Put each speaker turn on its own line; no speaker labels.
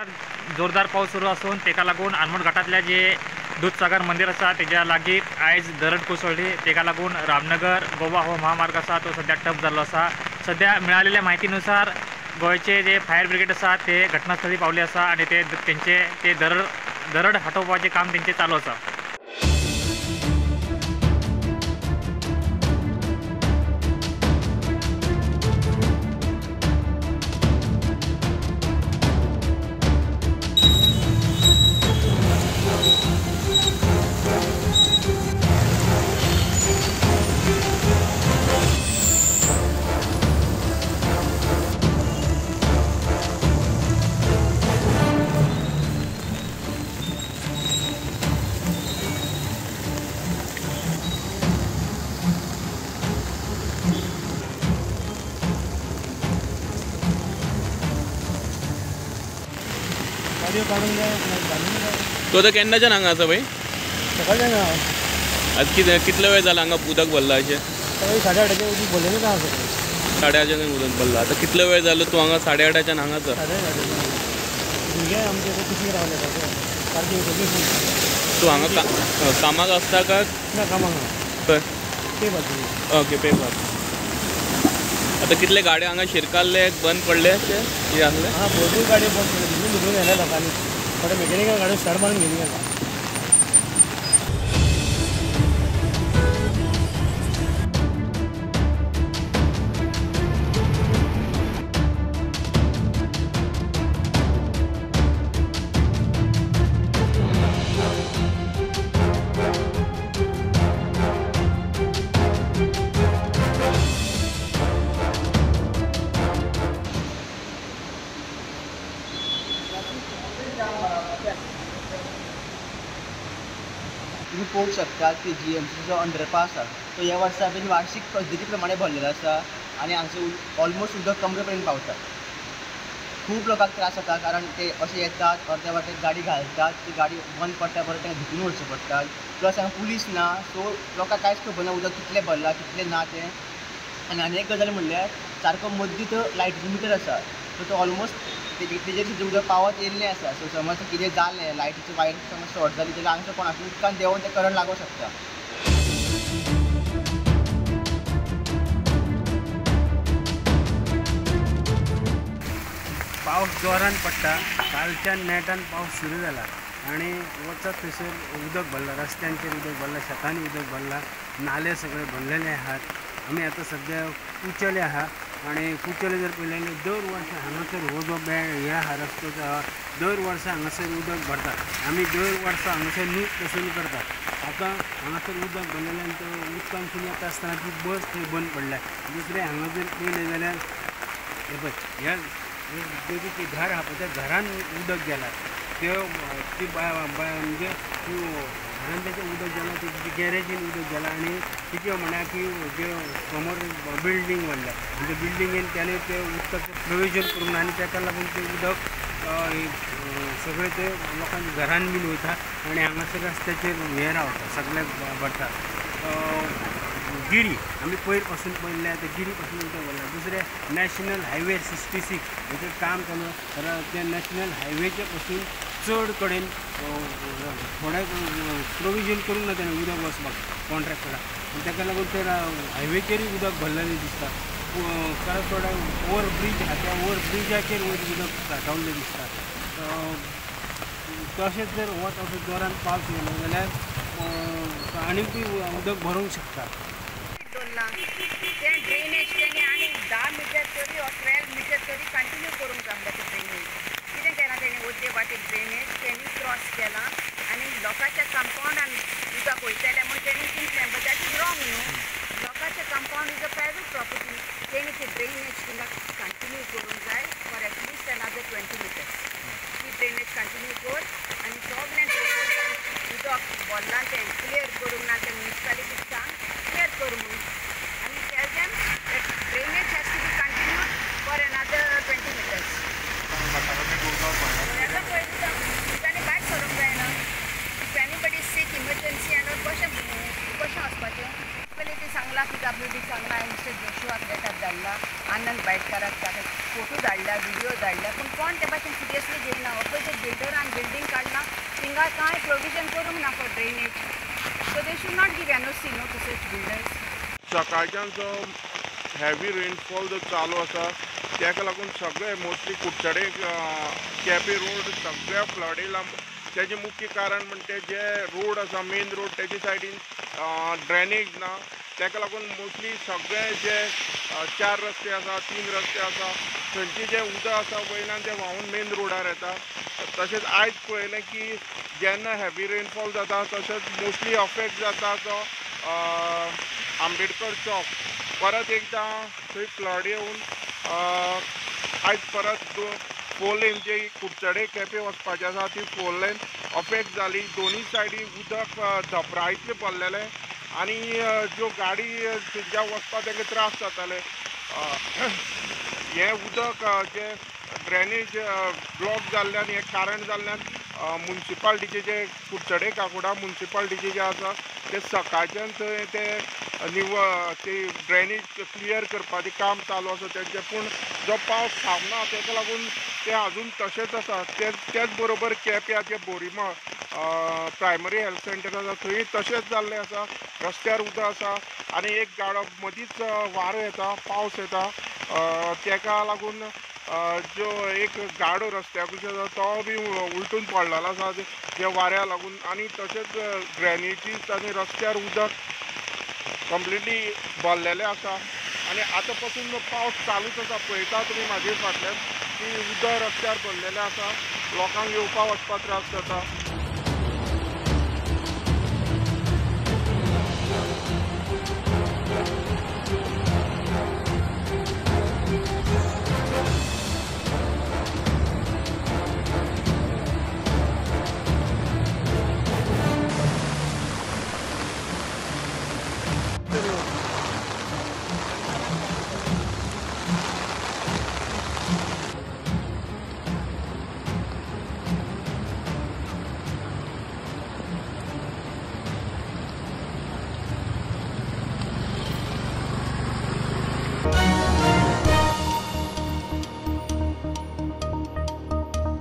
जोरदार पावस सुरू आसून तेका लागून आनमोड घाटांतल्या जे दूधसागर मंदिर आसा तेज्या लागीं आयज दरड कोसळ्ळी। तेका लागून रामनगर गोवा हो महामार्ग आसा तो सद्या ठप जाल्लो आसा। सद्या मिळालेल्या माहितीनुसार गोंयचे जे फायर ब्रिगेड आसा ते घटनास्थळी पावले आसा आनी ते तेंचे ते दरड हटोवपाचें काम तेंचें चालू आसा।
तो आतां केन्नाच्यान हांगा आसा भाई?
सकाळच्यान।
आज कितलो वेळ जाला हांगा उदक भरला अशें?
सकाळी 8:30 उदक भरलेलें आसा।
8:30 उदक भरला। आतां कितलो वेळ जालो तूं हांगा 8:30 हांगा आसा?
8:30। भुरगे आमचे कुशीक रावले सारकी सगळी।
तूं हांगा कामाक आसता काय?
ना, कामाक ना।
खंय?
पेपर।
Okay, paper. आतां कितले गाडयो हांगा शिरकाल्ले बंद पडले अशें कितें आसलें?
हां, भरपूर गाडयो बंद पडले, भितून भितून व्हेले लोकांनी। थोडे मेकॅनिकल गाडयो स्टार्ट मारून घेतली गेला।
तुम्ही पळोवंक शकतात की जीएमसीचो जो अंडरपास आसा तो ह्या वर्सा बीन वार्षिक पद्दती प्रमाणे भरलेलो आसा आनी हांगसर ऑलमोस्ट उदक कमरे पर्यंत पावता। खूब लोकांक त्रास जाता कारण ते अशे येतात अर्द्या वाटेर गाडी घालतात, ती गाडी बंद पडटा, परत तांकां धिकून व्हरचें पडटा। प्लस हांगा पुलीस ना, सो लोकांक कांयच खबर ना उदक कितलें भरलां कितलें ना तें। आनी आनी एक गजाल म्हणल्यार सारको मदीं तो लायटीचो मिटर आसा, सो तो ऑलमोस्ट तेजेर सुद्दां उदक पावत येयल्लें आसा। सो समज कितें जालें, लायटीची वायर समज शॉर्ट जाली जाल्यार हांगसर कोणाकूय उदकान देंवोन तें करंट लागूंक शकता।
पावस जोरान पडटा, कालच्यान नेटान पावस सुरू जाला आनी वचत थंयसर उदक भरलां, रस्त्यांचेर उदक भरलां, शेतांनी उदक भरलां, नाले सगळे भरलेले आहात। आमी आतां सद्या कुचले आहा आनी कुचले जर पळयलें जाल्यार दर वर्सा हांगासर हो जो हे आहा रस्तो जो आहा दर वर्सा हांगासर उदक भरता। आमी दर वर्सा हांगासर न्हूत पसून करतात। आतां हांगासर उदक भरलेल्यान तो उदकांतसून येता आसतना ती बस थंय बंद पडल्या। दुसरें हांगा जर पळयलें जाल्यार हे पळय ह्या देवीचें घर आहा पळय त्या घरान उदक गेलां, त्यो ती म्हणजे ती घरान तेचें उदक गेलां, ती गॅरेजीन उदक गेलां आनी कितें म्हणल्यार की जे समोर बिल्डींग बांदल्या म्हणजे बिल्डिंगेन त्याने ते उदकाचें प्रोविजन करूंक ना आनी ताका लागून तें उदक सगळें ते लोकांच्या घरान बीन वयता आनी हांगासर रस्त्याचेर हें रावता, सगळें भरता। गिरी आमी पयर पासून पळयल्लें आतां गिरी पासून उदक भरलां। दुसरें नॅशनल हायवे 66 हेचें काम चालू आसा, त्या नॅशनल हायवेचे पासून चड कडेन थोडें प्रोविजन करूंक ना तेणें उदक वचपाक कॉन्ट्रॅक्टराक, ताका लागून ते हायवेचेरूय उदक भरलेलें दिसता। कारण थोडे ओवर ब्रीज आहा त्या ओवर ब्रिजाचेर वयर उदक सांठवल्लें दिसता। तशेंच जर वत असो जोरान पावस येयलो जाल्यार आनीकूय उदक भरूंक शकता।
तें ड्रेनेज तेणी आनी 10 मिटर तरी ऑर 12 मिटर तरी कंटिन्यू करूंक जाय तें ड्रेनेज। कितें केलां तेणी अर्दे वाटेक ड्रेनेज तेणी क्रॉस केलां आनी लोकांच्या कंपाउंडान उदक वयतलें म्हूण तेणी चिंतलें, बट that is wrong न्हू। लोकांचें compound is a private property, तेणी ती ड्रेनेज थिंगा कंटिन्यू करूंक जाय for at least another 20 metres. ती ड्रेनेज कंटिन्यू कर आनी सगळें उदक भरलां तें क्लियर करूंक ना तें म्युनिसिपालिटीक सांग क्लियर कर म्हूण आनी tell them that drainage has to be continued for another 20 meters. ताणें भायर सरूंक जायना। If anybody sick emergency and all कशें कशें वचपाचें? पयलीं ती सांगलां, पी डब्ल्यू डी सांगलां, मिस्टर जोशुआक लेटर धाडला, आनंद भाटकाराक ताका फोटो धाडल्या, व्हिडिओ धाडल्या, पूण कोण ते भाशेन सिरियसली घेयना. पळय ते बिल्डरान बिल्डींग काडला थिंगा कांय प्रोविजन करूंक ना for drainage, so they should not give NOC no to such builders.
सकाळच्यान जो हेवी रेनफॉल जो चालू आसा ताका लागून सगळे मोस्टली कुडचडे केपे रोड सगळ्या फ्लड येयला. तेजें मुख्य कारण म्हणटे जे रोड आसा मेन रोड तेजे सायडीन ड्रेनेज ना, ताका लागून मोस्टली सगळे जे 4 रस्ते आसा 3 रस्ते आसा थंयचे जे उदक आसा वयल्यान ते व्हांवून मेन रोडार येता. तशेंच आयज पळयलें की जेन्ना हेवी रेनफॉल जाता तशेंच मोस्टली अफेक्ट जाता तो आंबेडकर चौक. परत एकदां थंय फ्लड येवन आयज परत 4 लेन जे कुडचडे केपें वचपाचें आसा ती 4 लेन अफेक्ट जाली. दोनूय सायडी उदक धपरा इतलें भरलेलें आनी ज्यो गाडी थंयच्यान वचपाक तांकां त्रास जाताले. हें उदक जें ड्रेनेज ब्लॉक जाल्ल्यान हें कारण जाल्ल्यान मुन्सिपाल्टीचे जे कुडचडे काकोडा मुन्सिपाल्टीचे जे आसा ते सकाळच्यान थंय ते निवळ ते ड्रेनेज क्लियर करपाचें काम चालू आसा तेंचें, पूण जो पावस थांबना ताका लागून ते अजून तशेंच आसा. तेच बरोबर केप्यां जे बोरीमळ प्रायमरी हेल्थ सेंटर आसा थंय तशेंच जाल्लें आसा. रस्त्यार उदक आसा आनी एक गाडो मदींच वारो येता, पावस येता, ताका लागून जो एक गाडो रस्त्या कुशीक आसा तो बी उलटून पडलेलो आसा जे वाऱ्या लागून. आनी तशेंच ड्रेनेजीस आनी रस्त्यार उदक कंप्लिटली भरलेलें आसा आनी आतां पासून पावस चालूच आसा. पळयता तुमी म्हाजे फाटल्यान की उदक रस्त्यार भरलेलें आसा, लोकांक येवपा वचपाक त्रास जाता.